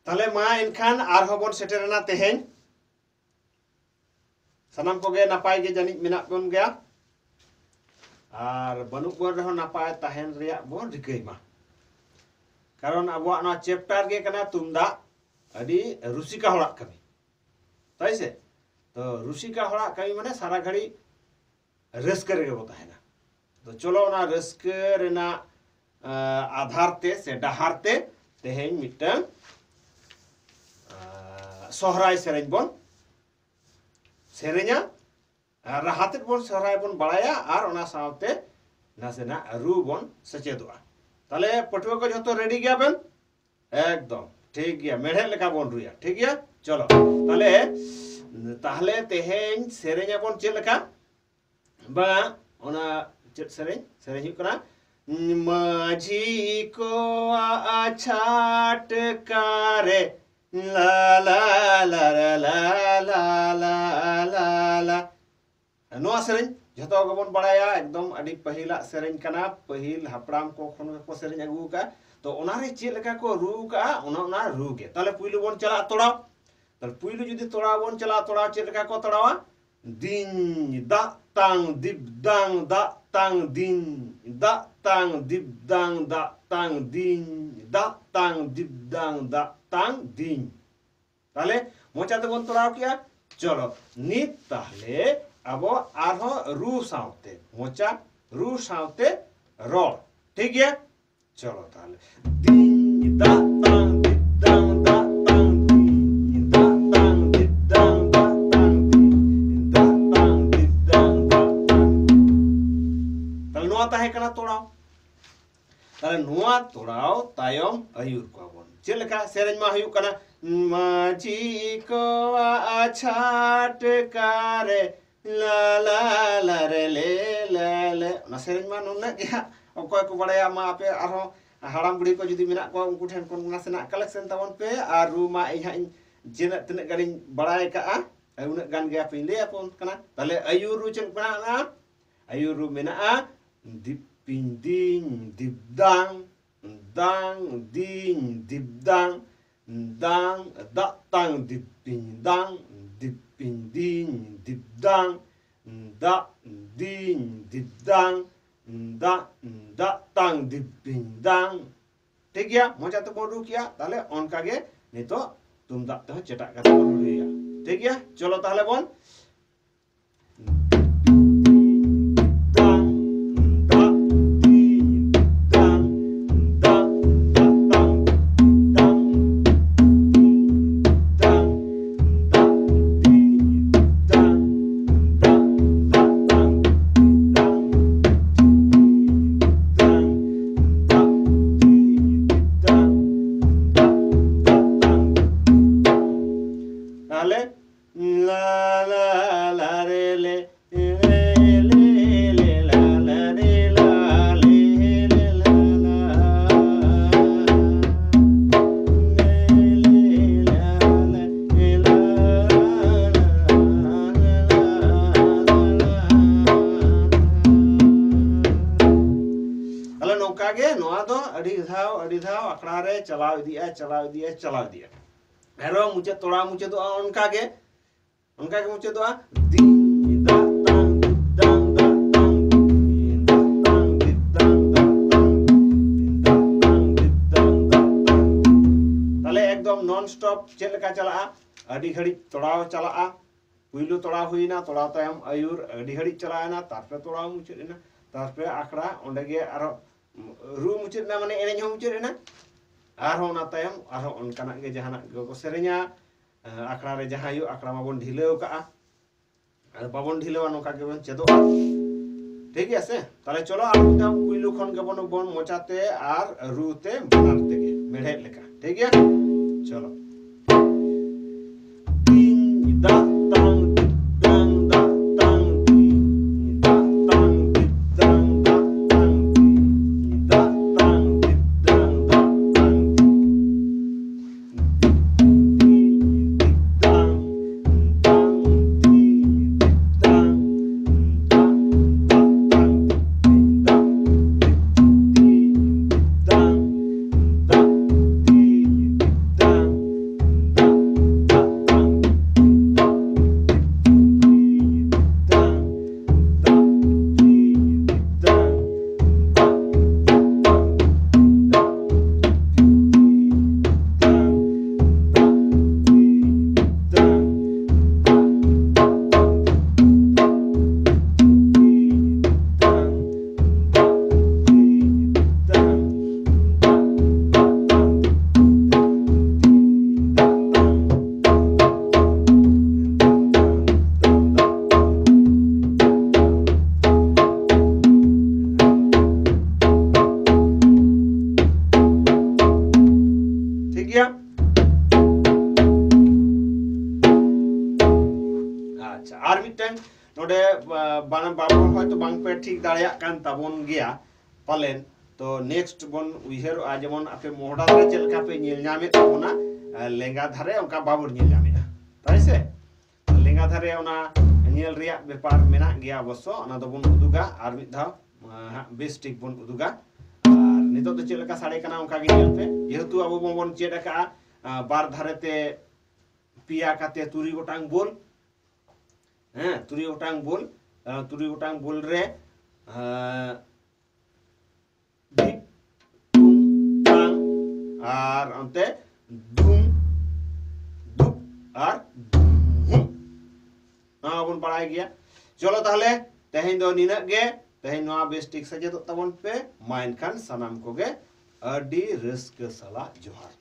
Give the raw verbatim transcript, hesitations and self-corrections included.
ᱛᱟᱦᱞᱮ ᱢᱟ ᱮᱱᱠᱷᱟᱱ ᱟᱨᱦᱚᱸ ᱵᱚᱱ ᱥᱮᱴᱮᱨᱮᱱᱟ ᱛᱮᱦᱮᱧ᱾ ᱥᱟᱱᱟᱢ ᱠᱚᱜᱮ ᱱᱟᱯᱟᱭ ᱜᱮ ᱡᱟᱹᱱᱤᱡ ᱢᱮᱱᱟᱜ ᱵᱚᱱ ᱜᱮᱭᱟ, ᱟᱨ ᱵᱟᱹᱱᱩᱜ ᱵᱚᱱ ᱨᱮᱦᱚᱸ ᱱᱟᱯᱟᱭ ᱛᱟᱦᱮᱱ ᱨᱮᱭᱟᱜ ᱵᱚᱱ ᱨᱤᱠᱟᱹᱭ ᱢᱟ᱾ ᱠᱟᱨᱚᱱ ᱟᱵᱚᱣᱟᱜ ᱱᱚᱣᱟ ᱪᱮᱯᱴᱟᱨ ᱜᱮ ᱠᱟᱱᱟ ᱛᱩᱢᱫᱟᱜ, ᱟᱹᱰᱤ ᱨᱩᱥᱤᱠᱟ ᱦᱚᱲᱟᱜ ᱠᱟᱹᱢᱤ, ᱛᱟᱭ ᱥᱮ? ᱛᱚ ᱨᱩᱥᱤᱠᱟ ᱦᱚᱲᱟᱜ ᱠᱟᱹᱢᱤ ᱢᱟᱱᱮ ᱥᱟᱨᱟ ᱜᱷᱟᱹᱲᱤᱡ ᱨᱟᱹᱥᱠᱟᱹ ᱨᱮᱜᱮ ᱵᱚ ᱛᱟᱦᱮᱱᱟ᱾ ᱛᱚ ᱪᱚᱞᱚ ᱚᱱᱟ ᱨᱟᱹᱥᱠᱟᱹ ᱨᱮᱱᱟᱜ ᱟᱸ, ᱟᱫᱷᱟᱨ ᱛᱮ ᱥᱮ ᱰᱟᱦᱟᱨ ᱛᱮ ᱛᱮᱦᱮᱧ ᱢᱤᱫᱴᱟᱝ ᱟᱸ, ᱥᱚᱦᱨᱟᱭ ᱥᱮᱨᱮᱧ ᱵᱚᱱ ᱥᱮᱨᱮᱧᱟ, ᱟᱨ ᱨᱟᱦᱟ ᱛᱮᱫ ᱵᱚᱱ ᱥᱚᱦᱨᱟᱭ ᱵᱚᱱ ᱵᱟᱲᱟᱭᱟ, ᱟᱨ ᱚᱱᱟ ᱥᱟᱶᱛᱮ ᱱᱟᱥᱮᱱᱟᱜ ᱨᱩ ᱵᱚᱱ ᱥᱮᱪᱮᱫᱚᱜᱼᱟ᱾ ᱛᱟᱦᱞᱮ ᱯᱟᱹᱴᱷᱩᱣᱟᱹ ᱠᱚ ᱡᱷᱚᱛᱚ ᱨᱮᱰᱤ ᱜᱮᱭᱟ ᱵᱮᱱ? ᱮᱠᱫᱚᱢ ᱴᱷᱤᱠ ᱜᱮᱭᱟ, ᱢᱮᱲᱦᱮᱫ ᱞᱮᱠᱟ ᱵᱚᱱ ᱨᱩᱭᱟ, ᱴᱷᱤᱠ ᱜᱮᱭᱟ? ᱪᱚᱞᱚ ᱛᱟᱦᱞᱮ, ᱛᱟᱦᱞᱮ ᱛᱮᱦᱮᱧ ᱥᱮᱨᱮᱧ ᱟᱵᱚᱱ ᱪᱮᱫ ᱞᱮᱠᱟ? ᱵᱟᱝ, ᱚᱱᱟ ᱪᱮᱫ ᱥᱮᱨᱮᱧ? ᱥᱮᱨᱮᱧ ᱦᱩᱭᱩᱜ ᱠᱟᱱᱟ, ᱢᱟᱹᱡᱷᱤ ᱠᱚᱣᱟᱜ ᱪᱷᱟᱴᱠᱟ ᱨᱮ ᱞᱟ ᱞᱟ ᱞᱟ ᱨᱟ ᱞᱟ ᱞᱟ ᱞᱟ ᱞᱟ ᱞᱟ᱾ ᱱᱚᱣᱟ ᱥᱮᱨᱮᱧ ᱡᱷᱚᱛᱚ ᱜᱮᱵᱚᱱ ᱵᱟᱲᱟᱭᱟ, ᱮᱠᱫᱚᱢ ᱟᱹᱰᱤ ᱯᱟᱹᱦᱤᱞᱟᱜ ᱥᱮᱨᱮᱧ ᱠᱟᱱᱟ, ᱯᱟᱹᱦᱤᱞ ᱦᱟᱯᱲᱟᱢ ᱠᱚ ᱠᱷᱚᱱ ᱜᱮᱠᱚ ᱥᱮᱨᱮᱧ ᱟᱹᱜᱩ ᱟᱠᱟᱫᱼᱟ᱾ ᱛᱚ ᱚᱱᱟᱨᱮ ᱪᱮᱫ ᱞᱮᱠᱟ ᱠᱚ ᱨᱩ ᱟᱠᱟᱫᱼᱟ, ᱚᱱᱟ ᱚᱱᱟ ᱨᱩ ᱜᱮ᱾ ᱛᱟᱦᱞᱮ ᱯᱩᱭᱞᱩ ᱵᱚᱱ ᱪᱟᱞᱟᱜᱼᱟ ᱛᱚᱲᱟᱣ᱾ ᱛᱟᱦᱞᱮ ᱯᱩᱭᱞᱩ ᱡᱩᱫᱤ ᱛᱚᱲᱟᱣ ᱵᱚᱱ ᱪᱟᱞᱟᱜᱼᱟ, ᱛᱚᱲᱟᱣ ᱪᱮᱫ ᱞᱮᱠᱟ ᱠᱚ ᱛᱚᱲᱟᱣᱟ? ᱫᱤᱧ ᱫᱟᱜ ᱛᱟᱝ ᱫᱤᱯ ᱫᱟᱝ ᱫᱟᱜ ᱛᱟᱝ ᱫᱤᱧ ᱫᱟᱜ ᱛᱟᱝ ᱫᱤᱯ ᱫᱟᱝ ᱫᱟᱜ ᱛᱟᱝ ᱫᱤᱧ ᱫᱟᱜ ᱛᱟᱝ ᱫᱤᱯ ᱫᱟᱝ ᱫᱟᱜ ᱛᱟᱝ ᱫᱤᱧ᱾ ᱛᱟᱦᱞᱮ ᱢᱚᱪᱟ ᱛᱮᱵᱚᱱ ᱛᱚᱲᱟᱣ ᱠᱮᱜᱼᱟ᱾ ᱪᱚᱞᱚ ᱱᱤᱛ ᱛᱟᱦᱞᱮ ᱟᱵᱚ ᱟᱨᱦᱚᱸ ᱨᱩ ᱥᱟᱶᱛᱮ, ᱢᱚᱪᱟ ᱨᱩ ᱥᱟᱶᱛᱮ ᱨᱚᱲ, ᱴᱷᱤᱠ ᱜᱮᱭᱟ? ᱪᱚᱞᱚ ᱛᱟᱦᱞᱮ᱾ ᱫᱤᱧ ᱫᱟᱜ ᱛᱟᱝ ᱫᱤᱯ ᱫᱟᱝ ᱫᱟᱜ ᱛᱟᱝ ᱫᱤᱧ ᱫᱟᱜ ᱛᱟᱝ ᱫᱤᱯ ᱫᱟᱝ ᱫᱟᱜ ᱛᱟᱝ ᱫᱤᱧ ᱫᱟᱜ ᱛᱟᱝ ᱫᱤᱯ ᱫᱟᱝ ᱫᱟᱜ ᱛᱟᱝ᱾ ᱛᱟᱦᱞᱮ ᱱᱚᱣᱟ ᱛᱟᱦᱮᱸ ᱠᱟᱱᱟ ᱛᱚᱲᱟᱣ᱾ ᱛᱟᱦᱞᱮ ᱱᱚᱣᱟ ᱛᱚᱲᱟᱣ ᱛᱟᱭᱚᱢ ᱟᱹᱭᱩᱨ ᱠᱚᱣᱟ ᱵᱚᱱ᱾ ᱪᱮᱫ ᱞᱮᱠᱟ? ᱥᱮᱨᱮᱧ ᱢᱟ ᱦᱩᱭᱩᱜ ᱠᱟᱱᱟ, ᱢᱟᱹᱡᱷᱤ ᱠᱚᱣᱟᱜ ᱪᱷᱟᱴᱠᱟ ᱨᱮ ᱞᱟ ᱞᱟ ᱞᱟ ᱨᱮ ᱞᱮ ᱞᱮ ᱞᱮ᱾ ᱚᱱᱟ ᱥᱮᱨᱮᱧ ᱢᱟ ᱱᱩᱱᱟᱹᱜ ᱜᱮ ᱦᱟᱸᱜ, ᱚᱠᱚᱭ ᱠᱚ ᱵᱟᱲᱟᱭᱟ ᱢᱟ ᱟᱯᱮ ᱟᱨᱦᱚᱸ ᱦᱟᱲᱟᱢ ᱵᱩᱲᱦᱤ ᱠᱚ ᱡᱩᱫᱤ ᱢᱮᱱᱟᱜ ᱠᱚᱣᱟ ᱩᱱᱠᱩ ᱴᱷᱮᱱ ᱠᱷᱚᱱ ᱱᱟᱥᱮᱱᱟᱜ ᱠᱟᱞᱮᱠᱥᱮᱱ ᱛᱟᱵᱚᱱ ᱯᱮ, ᱟᱨ ᱨᱩ ᱢᱟ ᱤᱧ ᱦᱟᱸᱜ ᱤᱧ ᱛᱤᱱᱟᱹᱜ ᱛᱤᱱᱟᱹᱜ ᱜᱟᱱᱤᱧ ᱵᱟᱲᱟᱭ ᱠᱟᱜᱼᱟ ᱩᱱᱟᱹᱜ ᱜᱟᱱ ᱜᱮ ᱟᱯᱮᱧ ᱞᱟᱹᱭ ᱟᱯᱚᱱ ᱠᱟᱱᱟ᱾ ᱛᱟᱦᱞᱮ ᱟᱹᱭᱩᱨ ᱨᱩ ᱪᱮᱫ ᱢᱮᱱᱟᱜᱼᱟ? ᱟᱹᱭᱩᱨ ᱨᱩ ᱢᱮᱱᱟᱜᱼᱟ ᱫᱤᱯᱤᱧ ᱫᱤᱧ ᱫᱤᱯᱫᱟᱝ ᱫᱟᱝ ᱫᱤᱧ ᱫᱤᱯᱫᱟᱝ ᱫᱟᱝ, ᱫᱟᱜ ᱛᱟᱝ ᱫᱤᱯᱤᱧ ᱫᱟᱝ, ᱫᱤᱯᱤᱧ ᱫᱤᱧ ᱫᱤᱯ ᱫᱟᱝ, ᱫᱟᱜ ᱫᱤᱧ ᱫᱤᱯ ᱫᱟᱝ, ᱫᱟᱜ, ᱫᱟᱜ ᱛᱟᱝ ᱫᱤᱯᱤᱧ ᱫᱟᱝ᱾ ᱴᱷᱤᱠ ᱜᱮᱭᱟ, ᱢᱚᱪᱟ ᱛᱮᱵᱚᱱ ᱨᱩ ᱠᱮᱜᱼᱟ᱾ ᱛᱟᱦᱞᱮ ᱚᱱᱠᱟ ᱜᱮ ᱱᱤᱛᱚᱜ ᱛᱩᱢᱫᱟᱜ ᱛᱮᱦᱚᱸ ᱪᱮᱴᱟᱜ ᱠᱟᱛᱮ ᱵᱚᱱ ᱨᱩᱭᱟ᱾ ᱴᱷᱤᱠ ᱜᱮᱭᱟ, ᱪᱚᱞᱚ ᱛᱟᱦᱞᱮ ᱵᱚᱱ ᱛᱟᱦᱞᱮ ᱞᱟ, ᱞᱟ, ᱞᱟ, ᱨᱮ, ᱞᱮ, ᱞᱮ, ᱞᱮ, ᱞᱮ, ᱞᱟ, ᱞᱟ, ᱨᱮ, ᱞᱟ, ᱞᱮ, ᱞᱮ, ᱞᱟ, ᱞᱟ, ᱞᱮ, ᱞᱮ, ᱞᱟ, ᱞᱟ, ᱞᱮ, ᱞᱟ, ᱞᱟ, ᱞᱟ, ᱞᱟ, ᱞᱟ, ᱞᱟ᱾ ᱛᱟᱦᱞᱮ ᱱᱚᱝᱠᱟ ᱜᱮ ᱱᱚᱣᱟ ᱫᱚ ᱟᱹᱰᱤ ᱫᱷᱟᱣ, ᱟᱹᱰᱤ ᱫᱷᱟᱣ ᱟᱠᱷᱲᱟ ᱨᱮ ᱪᱟᱞᱟᱣ ᱤᱫᱤᱜᱼᱟ, ᱪᱟᱞᱟᱣ ᱤᱫᱤᱜᱼᱟ, ᱪᱟᱞᱟᱣ ᱤᱫᱤᱜᱼᱟ᱾ ᱟᱨᱚ ᱢᱩᱪᱟᱹᱫ, ᱛᱚᱲᱟ ᱢᱩᱪᱟᱹᱫᱚᱜᱼᱟ ᱚᱱᱠᱟ ᱜᱮ, ᱚᱱᱠᱟ ᱜᱮ ᱢᱩᱪᱟᱹᱫᱚᱜᱼᱟ᱾ ᱫᱤ, ᱫᱟ, ᱛᱟᱝ, ᱫᱤ, ᱫᱟᱝ, ᱫᱟ, ᱛᱟᱝ, ᱫᱤ, ᱫᱟ, ᱛᱟᱝ, ᱫᱤ, ᱫᱟᱝ, ᱫᱟ, ᱛᱟᱝ, ᱫᱤ, ᱫᱟ, ᱛᱟᱝ, ᱫᱤ, ᱫᱟᱝ, ᱫᱟ, ᱛᱟᱝ᱾ ᱛᱟᱦᱞᱮ ᱮᱠᱫᱚᱢ non stop ᱪᱮᱫ ᱞᱮᱠᱟ ᱪᱟᱞᱟᱜᱼᱟ? ᱟᱹᱰᱤ ᱜᱷᱟᱹᱲᱤᱡ ᱛᱚᱲᱟᱣ ᱪᱟᱞᱟᱜᱼᱟ᱾ ᱯᱩᱭᱞᱩ ᱛᱚᱲᱟᱣ ᱦᱩᱭᱱᱟ, ᱛᱚᱲᱟᱣ ᱛᱟᱭᱚᱢ ᱟᱹᱭᱩᱨ ᱟᱹᱰᱤ ᱜᱷᱟᱹᱲᱤᱡ ᱪᱟᱞᱟᱣ ᱮᱱᱟ, ᱛᱟᱨᱯᱚᱨᱮ ᱛᱚᱲᱟᱣ ᱢᱩᱪᱟᱹᱫ ᱮᱱᱟ, ᱛᱟᱨᱯᱚᱨᱮ ᱟᱠᱷᱲᱟ, ᱚᱸᱰᱮ ᱜᱮ ᱟᱨᱦᱚᱸ ᱨᱩ ᱢᱩᱪᱟᱹᱫ ᱮᱱᱟ, ᱢᱟᱱᱮ ᱮᱱᱮᱡ ᱦᱚᱸ ᱢᱩᱪᱟᱹᱫ ᱮᱱᱟ᱾ ᱟᱨᱦᱚᱸ ᱚᱱᱟ ᱛᱟᱭᱚᱢ ᱟᱨᱦᱚᱸ ᱚᱱᱠᱟᱱᱟᱜ ᱜᱮ ᱡᱟᱦᱟᱱᱟᱜ ᱜᱮᱠᱚ ᱥᱮᱨᱮᱧᱟ᱾ ᱟᱠᱷᱲᱟ ᱨᱮ ᱡᱟᱦᱟᱸ ᱦᱩᱭᱩᱜ, ᱟᱠᱷᱲᱟ ᱢᱟᱵᱚᱱ ᱰᱷᱤᱞᱟᱹᱣ ᱠᱟᱜᱼᱟ, ᱟᱫᱚ ᱵᱟᱵᱚᱱ ᱰᱷᱤᱞᱟᱹᱣᱟ, ᱱᱚᱝᱠᱟ ᱜᱮᱵᱚᱱ ᱪᱮᱫᱚᱜᱼᱟ᱾ ᱴᱷᱤᱠ ᱜᱮᱭᱟ ᱥᱮ? ᱛᱟᱦᱞᱮ ᱪᱚᱞᱚ ᱟᱨ ᱢᱤᱫ ᱫᱷᱟᱣ ᱯᱩᱭᱞᱩ ᱠᱷᱚᱱ ᱜᱮᱵᱚᱱ, ᱵᱚᱱ ᱢᱚᱪᱟᱛᱮ ᱟᱨ ᱨᱩ ᱛᱮ ᱵᱟᱱᱟᱨ ᱛᱮᱜᱮ ᱢᱮᱲᱦᱮᱫ ᱞᱮᱠᱟ᱾ ᱴᱷᱤᱠ ᱜᱮᱭᱟ, ᱪᱚᱞᱚ᱾ ᱫᱤ, ᱫᱟ, ᱛᱟᱝ, ᱫᱤ, ᱫᱟᱝ, ᱫᱟ, ᱛᱟᱝ, ᱫᱤ, ᱫᱟ, ᱛᱟᱝ, ᱫᱤ, ᱫᱟᱝ, ᱫᱟ, ᱛᱟᱝ, ᱫᱤ, ᱫᱟ, ᱛᱟᱝ, ᱫᱤ, ᱫᱟᱝ, ᱫᱟ, ᱛᱟᱝ, ᱫᱤ᱾ ᱜᱮᱭᱟ᱾ ᱟᱪᱪᱷᱟ, ᱟᱨ ᱢᱤᱫᱴᱟᱝ ᱱᱚᱰᱮ, ᱟ, ᱵᱟᱱᱟᱢ ᱵᱟᱵᱚᱱ ᱦᱚᱭᱛᱚ ᱵᱟᱝ ᱯᱮ ᱴᱷᱤᱠ ᱫᱟᱲᱮᱭᱟᱜ ᱠᱟᱱ ᱛᱟᱵᱚᱱ ᱜᱮᱭᱟ ᱯᱟᱞᱮᱱ᱾ ᱛᱚ next ᱵᱚᱱ ᱩᱭᱦᱟᱹᱨᱚᱜᱼᱟ, ᱡᱮᱢᱚᱱ ᱟᱯᱮ ᱢᱚᱦᱰᱟ ᱫᱷᱟᱨᱮ ᱪᱮᱫ ᱞᱮᱠᱟ ᱯᱮ ᱧᱮᱞ ᱧᱟᱢᱮᱫ ᱛᱟᱵᱚᱱᱟ, ᱟ, ᱞᱮᱸᱜᱟ ᱫᱷᱟᱨᱮ ᱚᱱᱠᱟ ᱵᱟᱵᱚᱱ ᱧᱮᱞ ᱧᱟᱢᱮᱫᱼᱟ, ᱛᱟᱭ ᱥᱮ? ᱞᱮᱸᱜᱟ ᱫᱷᱟᱨᱮ ᱚᱱᱟ ᱧᱮᱞ ᱨᱮᱭᱟᱜ ᱵᱮᱯᱟᱨ ᱢᱮᱱᱟᱜ ᱜᱮᱭᱟ ᱚᱵᱚᱥᱥᱚ, ᱚᱱᱟ ᱫᱚᱵᱚᱱ ᱩᱫᱩᱜᱟ ᱟᱨ ᱢᱤᱫ ᱫᱷᱟᱣ, ᱟ, ᱦᱟᱸᱜ ᱵᱮᱥ ᱴᱷᱤᱠ ᱵᱚᱱ ᱩᱫᱩᱜᱟ᱾ ᱟᱨ ᱱᱤᱛᱚᱜ ᱫᱚ ᱪᱮᱫ ᱞᱮᱠᱟ ᱥᱟᱰᱮ ᱠᱟᱱᱟ ᱚᱱᱠᱟ ᱜᱮ ᱧᱮᱞ ᱯᱮ, ᱡᱮᱦᱮᱛᱩ ᱟᱵᱚ ᱵᱚᱱ ᱪᱮᱫ ᱟᱠᱟᱫᱼᱟ, ᱟ, ᱵᱟᱨ ᱫᱷᱟᱨᱮ ᱛᱮ ᱯᱮᱭᱟ ᱠᱟᱛᱮ ᱛᱩᱨᱩᱭ ᱜᱚᱴᱟᱝ ᱵᱳᱞ, ᱦᱮᱸ, ᱛᱩᱨᱩᱭ ᱜᱚᱴᱟᱝ ᱵᱳᱞ, ᱟ, ᱛᱩᱨᱩᱭ ᱜᱚᱴᱟᱝ ᱵᱳᱞ ᱨᱮ, ᱟ, ᱰᱷᱤᱯ, ᱴᱩᱝ, ᱴᱟᱝ, ᱟᱨ ᱚᱱᱛᱮ ᱫᱩᱝ, ᱫᱩᱯ, ᱟᱨ ᱫᱩᱝ᱾ ᱱᱚᱣᱟ ᱵᱚᱱ ᱵᱟᱲᱟᱭ ᱜᱮᱭᱟ᱾ ᱪᱚᱞᱚ ᱛᱟᱦᱞᱮ ᱛᱮᱦᱮᱧ ᱫᱚ ᱱᱤᱱᱟᱹᱜ ᱜᱮ᱾ ᱛᱮᱦᱮᱧ ᱱᱚᱣᱟ ᱵᱮᱥ ᱴᱷᱤᱠ ᱥᱮᱪᱮᱫᱚᱜ ᱛᱟᱵᱚᱱ ᱯᱮ᱾ ᱢᱟ ᱮᱱᱠᱷᱟᱱ ᱥᱟᱱᱟᱢ ᱠᱚᱜᱮ ᱟᱹᱰᱤ ᱨᱟᱹᱥᱠᱟᱹ ᱥᱟᱞᱟᱜ ᱡᱚᱦᱟᱨ᱾